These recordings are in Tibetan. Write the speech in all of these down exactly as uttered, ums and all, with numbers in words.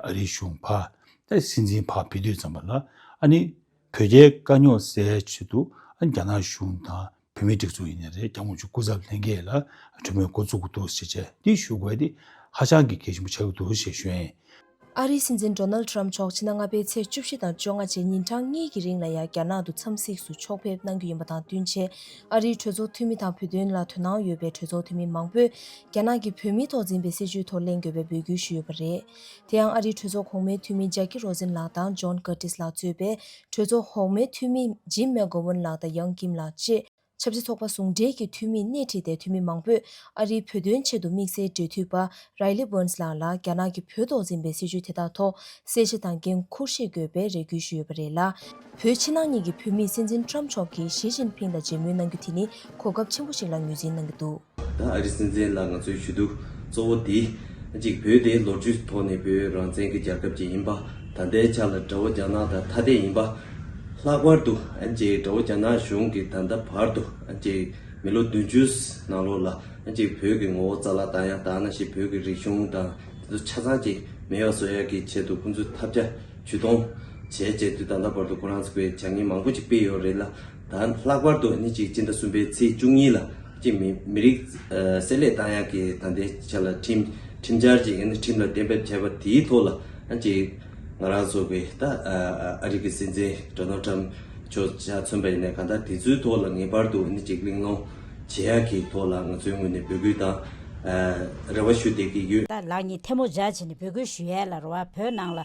ཨ་རིའི་གཞུང་ཕར་ད་སྲིད་འཛིན་ཕར་ཕེབས་དུས་ཙམ་པ་ལ་ཨ་ནི་བོད་རྒྱའི་དཀའ་རྙོག་སེལ་ཆེད་དུ་ཨ་ནི་རྒྱ་ནག་གཞུང་དང་བོད་མིའི་སྒྲིག་འཛུགས་ཡིན་ནའི་རེད། རྒྱ་དམར་གཞུང་སྐུ་ཚབ་ལྷན་རྒྱས་ལ་གྲོས་མོལ་འགོ་བཙུགས་འདུག་ཞེས་བྱས་འདི་ཞུ་དགོས་ཏེ་ཧ་ཅང་གི་གལ་ཆེན་པོ་ཆགས་ཀྱི་འདུག་ཞེས་ཞུ་ཡིན། ཨ་རིའི་སྲིད་འཛིན་ཌོ་ནལ་ཌི་ཊརམ་མཆོག་ཕྱི་ཟླ་ལྔ་པའི་ཚེས་བཅུ་བཞི་དང་བཅོ་ལྔ་བཅས་ཉིན་གྲངས་གཉིས་ཀྱི་རིང་ལ་ཡང་རྒྱ་ནག་ཏུ་འཚམས་གཟིགས་སུ་ཕྱོགས་ཕེབས་གནང་རྒྱུ་ཡིན་པ་དང་བསྟུན་ཆེད། ཨ་རིའི་གྲོས་ཚོགས་འཐུས་མི་དང་བོད་དོན་ལ་དོ་སྣང་ཡོད་པའི་གྲོས་ཚོགས་འཐུས་མི་མང་པོས་རྒྱ་ནག་གིས་བོད་མི་ཐོག་འཛིན་པའི་སྲིད་བྱུས་ཐོག་གླེང་དགོས་པའི་འབོད་སྐུལ་ཞུས་ཡོད་པ་རེད། དེ་ཡང་ཨ་རིའི་གྲོས་ཚོགས་གོང་མའི་འཐུས་མི་ཇཱ་ཀི་རོ་ཛིན་ལགས་དང་ཇོན་ཀར་ཏིས་ལགས་གཙོས་པའི་གྲོས་ཚོགས་འོག་མའི་འཐུས་མི་ཇིམ་མེག་གོ་ཝན་ལགས་དང་ཡང་ཀིམ་ལགས་བཅས། ཆབ་སྲིད་ཚོགས་པ་ཟུང་འབྲེལ་གྱི་འཐུས་མིས་སྣེ་ཁྲིད་དེ་འཐུས་མི་མང་པོས་ཨ་རིའི་བོད་དོན་ཆེད་དུ་དམིགས་བསལ་འབྲེལ་མཐུད་པ་རའི་ལི་བྷོན་སི་ལགས་ལ་རྒྱ་ནག་གིས་བོད་ཐོག་འཛིན་པའི་སྲིད་བྱུས་དེ་དག་ཐོག་གསལ་བཤད་དང་འགན་འཁུར་བཞེས་དགོས་པའི་རེ་སྐུལ་ཞུས་ཡོད་པ་རེད་ལ། བོད་ཕྱི་ནང་གཉིས་ཀྱི་བོད་མིས་སྲིད་འཛིན་ཊརམ་མཆོག་གིས་ཞི་ཅིན་ཕིང་དང་མཇལ་མོལ་གནང་རྒྱུ་དེ་ནི་གོ་སྐབས་ཆེན་པོ་ཞིག་ལ་ངོས་འཛིན་གནང་གི་འདུག། ད་ཨ་རི་སྲིད་འཛིན་ལ་ང་ཚོའི་ཞུ་གཏུག་གཙོ་བོ་དེ་གཅིག་བོད་དེ་ལོ་རྒྱུས་ཐོག་ནས་བོད་རང་བཙན་གྱི་རྒྱལ་ཁབ་ཅིག་ཡིན་པ། ད་ལྟའི་ཆ་ལ་དགྲ་བོ་རྒྱ་ནག་དང་ཐ་དད་ཡིན་པ། ལྷག་པར་དུ་ཨ་ཅེ་དགྲ་བོ་རྒྱ་ནག་གཞུང་གིས་ད་ལྟ་བར་དུ་ཨ་ཅེ་མི་ལོ་བདུན་ཅུ་ནང་ལོགས་ལ་ཨ་ཅེ་བོད་ཀྱི་ངོ་བོ་རྩ་བརླག་བཏང་ཡ་དང་ནང་བཞིན་བོད་ཀྱི་རིག་གཞུང་དང་དེ་ཚོ་ཆ་ཚང་ཅིག་མེད་པ་བཟོ་ཡ་གི་ཆེད་དུ་ཁོང་ཚོས་ཐབས་བརྒྱ་ཇུས་གཏོང་བྱས་བྱས་དུས་ད་ལྟ་བར་དུ་ཁོ་རང་ཚོ་གིས་བྱ་ངན་མང་པོ་ཅིག་སྤེལ་ཡོད་རེད་ལ། ད་ལྷག་པར་དུ་ཨ་ནི་ཅིག་སྤྱི་ཟླ་གསུམ་པའི་ཚེས་བཅུ་གཉིས་ལ་ཅིག་མི་མི་རིགས་ཨ་བསྲེ་ལྷད་བཏང་ཡག་གི་ད་ལྟའི་ཆ་ལ་ཁྲིམས་ཁྲིམས་འཆར་ཅིག་ཨ་ནི་ཁྲིམས་ལ་གཏན་འབེབས་བྱས་པ་དེའི་ཐོག་ལ་ཨ་ཅིག་ང་རང་ཚོ་གི་ད་ཨ་ཨ་རི་གི་སྲིད་འཛིན་ཌོ་ནལ་ཊམ་མཆོག་ཆ་མཚོན་པ་ཡིན་ནའི་གང་ལྟར་དེ་ཚོའི་ཐོག་ལ་ངེས་པར་དུ་ཨ་ནི་ཅིག་གླེང་སློང་བྱེད་ཡག་གི་ཐོག་ལ་ང་ཚོའི་ངོས་ནས་འབོད་སྐུལ་དང་ཨ་རེ་བ་ཞུ་བསྡད་ཀྱི་ཡོད། ད་ལག་གཉིས་ཐལ་མོ་སྦྱར་བྱས་ནས་འབོད་སྐུལ་ཞུ་ཡས་ལ་རེ་བ། བོད་ནང་ལ་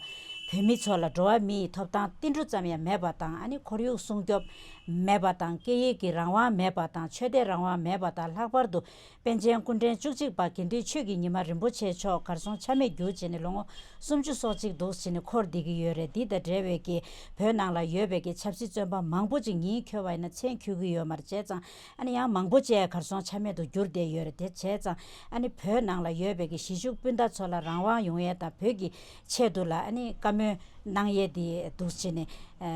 བོད་མི་ཚོ་ལ་འགྲོ་བ་མིའི་ཐོབ་ཐང་ཏིལ་འབྲུ་ཙམ་ཡང་མེད་པ་དང་། ཨ་ནི་ཁོར་ཡུག་སྲུང་སྐྱོབ་མེད་པ་དང་། སྐད་ཡིག་གི་རང་དབང་མེད་པ་དང་། ཆོས་དད་རང་དབང་མེད་པ་དང་། ལྷག་པར་དུ་པཎ་ཆེན་སྐུ་ཕྲེང་བཅུ་གཅིག་པ་དགེ་འདུན་ཆོས་ཀྱི་ཉི་མ་རིན་པོ་ཆེ་མཆོག་གར་སོང་ཆ་མེད་གྱུར་བྱས་ནས་ལོ་ངོ་སུམ་ཅུ་སོ་གཅིག་འདུག་བྱས་ནས་འཁོར་བསྡད་ཀྱི་ཡོད་རེད། འདི་དང་འབྲེལ་བའི་གི་བོད་ནང་ལ་ཡོད་པའི་གི་ཆབ་སྲིད་བཙོན་པ་མང་པོ་ཅིག་མིང་འཁྱོལ་བ་ཡིན་ན་མཚན་འཁྱོལ་གྱི་ཡོད་མ་རེད། བྱས་ཙང་ཨ་ནི་ཡང་མང་པོ་ཅིག་གར་སོང་ཆ་མེད་དུ་གྱུར་བསྡད་ཡོད་རེད། དེ་བྱས་ཙང་ཨ་ནི་བོད་ནང་ལ་ཡོད་པའི་གི་གཞིས་བཞུགས་སྤུན་ཟླ་ཚོ་ལ་རང་དབང་ཡོང་ཡས་དང་། བོད་ཀྱི་ཆེད་དུ་ལ་ཨ་ནི་བཀའ་མོལ་གནང་ཡས་དེ་འདུག་བྱས་ནས་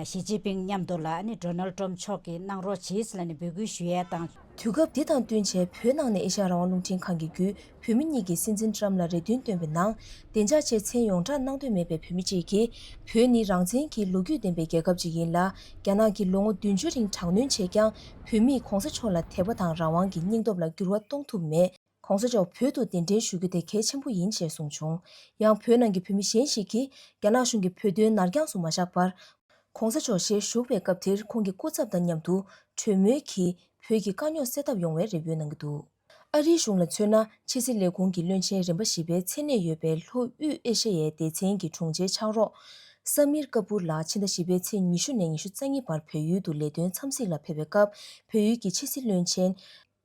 ཞི་ཅིན་ཕིང་མཉམ་དུ་ལ་ཨ་ནི་ཌོ་ནལ་ཊམ་མཆོག་གིས་གནང་རོགས་གྱིས་ལབ་ནས་འབོད་སྐུལ་ཞུ་ཡས་དང་། དུས་སྐབས་འདི་དང་བསྟུན་བྱས་བོད་ནང་ནས་ཨེ་ཤ་ཡ་རང་དབང་རླུང་འཕྲིན་ཁང་གི་བརྒྱུད་བོད་མི་གཉིས་ཀྱིས་སྲིད་འཛིན་ཊརམ་ལ་རེ་འདུན་བཏོན་པའི་ནང་། བདེ་འཇགས་ཆེད་མཚན་ཡོངས་གྲགས་གནང་འདོད་མེད་པའི་བོད་མི་གཅིག་གིས། བོད་ནི་རང་བཙན་གྱི་ལོ་རྒྱུས་ལྡན་པའི་རྒྱལ་ཁབ་ཅིག་ཡིན་ལ། རྒྱ་ནག་གིས་ལོ་ངོ་བདུན་ཅུ་རིང་དྲག་གནོན་བྱས་ཀྱང་། བོད་མིས་གོང་ས་མཆོག་ལ་དད་པ་དང་རང་དབང་གི་སྙིང་སྟོབས་ལ་འགྱུར་བ་གཏོང་ཐུབ་མེད། གོང་ས་མཆོག་བོད་དུ་གདན་འདྲེན་ཞུ་རྒྱུ་དེ་གལ་ཆེན་པོ་ཡིན་ཞེས་གསུངས་བྱུང་། ཡང་བོད་ནང་གི་བོད་མི་གཞན་ཞིག་གིས་རྒྱ་ནག་གཞུང་གིས་བོད་དོན་ནར་འགྱངས་སུ་མ་བཞག་པར། གོང་ས་མཆོག་ཞལ་བཞུགས་པའི་སྐབས་དེར་ཁོང་གི་སྐུ་ཚབ་དང་མཉམ་དུ་གྲོས་མོལ་གྱིས་བོད་ཀྱི་དཀའ་རྙོག་སེལ་ཐབས་ཡོང་བའི་རེ་འབོད་གནང་གི་འདུག། ཨ་རིའི་གཞུང་ལ་མཚོན་ན། ཕྱི་སྲིད་ལས་ཁུངས་ཀྱི་བློན་ཆེན་རིམ་པ་བཞི་པའི་མཚན་གནས་ཡོད་པའི་ལྷོ་དབུས་ཨེ་ཤེ་ཡའི་སྡེ་ཚན་གྱི་དྲུང་ཆེ་ཕྱག་རོགས་ས་མིར་ཀ་པུར་ལགས་ཕྱི་ཟླ་བཞི་པའི་ཚེས་ཉི་ཤུ་ནས་ཉི་ཤུ་རྩ་གཉིས་བར་བལ་ཡུལ་དུ་ལས་དོན་འཚམས་གཟིགས་ལ་ཕེབས་པའི་སྐབས། བལ་ཡུལ་གྱི་ཕྱི་སྲིད་བློན་ཆེན་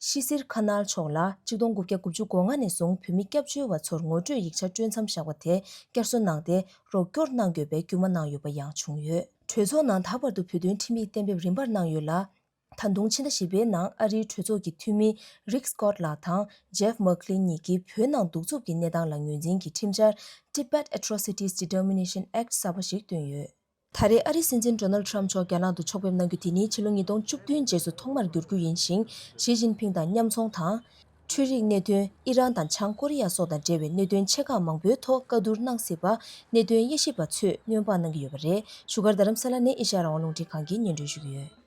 ཤི་སིར་ཁ་ནལ་མཆོག་ལ་ཆིག་སྟོང་དགུ་བརྒྱ་དགུ་བཅུ་གོ་ལྔ་ནས་བཟུང་བོད་མི་སྐྱབས་བཅོལ་བ་ཚོར་ངོ་སྤྲོད་ཡིག་ཆ་སྤྲོད་མཚམས་བཞག་པ་དེ་བསྐྱར་གསོ་གནང་སྟེ། རོགས་སྐྱོར་གནང་དགོས་པའི་སྐུལ་མ་གནང་ཡོད་པ་ཡང་བྱུང་ཡོད། གྲོས་ཚོགས་ནང་ད་བར་དུ་བོད་དོན་ཁྲིམས་ཡིག་གཏན་འབེབས་རིམ་པར་གནང་ཡོད་ལ། ད་དུང་ཕྱི་ཟླ་བཞི་པའི་ནང་ཨ་རིའི་གྲོས་ཚོགས་ཀྱི་འཐུས་མི་རིག་སི་ཀོཊ་ལགས་དང་ཇེབ་མག་ལིན་གཉིས་ཀྱིས་བོད་ནང་གདུག་རྩུབ་ཀྱི་གནས་སྟངས་ལ་ངོས་འཛིན་གྱིས་ཁྲིམས་འཆར་Tibet Atrocities Determination Act གསར་པ་ཞིག་བཏོན་ཡོད། ད་རེས་ཨ་རིའི་སྲིད་འཛིན་ཌོ་ནལ་ཌི་ཊརམ་མཆོག་རྒྱ་ནག་ཏུ་ཕྱོགས་ཕེབས་གནང་རྒྱུ་དེ་ནི་ཕྱི་ལོ་ཉིས་སྟོང་བཅུ་བདུན་རྗེས་སུ་ཐོག་མར་འགྱུར་རྒྱུ་ཡིན་ཞིང་། ཞི་ཅིན་ཕིང་དང་མཉམ་འཚོང་དང་། འཕྲུལ་རིག་གནད་དོན། ཨི་རན་དང་བྱང་ཀོ་རི་ཡ་སོགས་དང་འབྲེལ་བའི་གནད་དོན་ཆེ་ཁག་མང་པོའི་ཐོག་བཀའ་བསྡུར་གནང་སྲིད་པ་གནད་དོན་དབྱེ་ཞིབ་པ་ཚོས་སྣོན་པ་གནང་གི་ཡོད་པ་རེད། བཞུགས་སྒར་རྡ་རམ་ས་ལ་ནས་ཨེ་ཤ་ཡ་རང་དབང་རླུང་འཕྲིན་ཁང་གིས་སྙན་སྒྲོན་ཞུ་གི་ཡོད།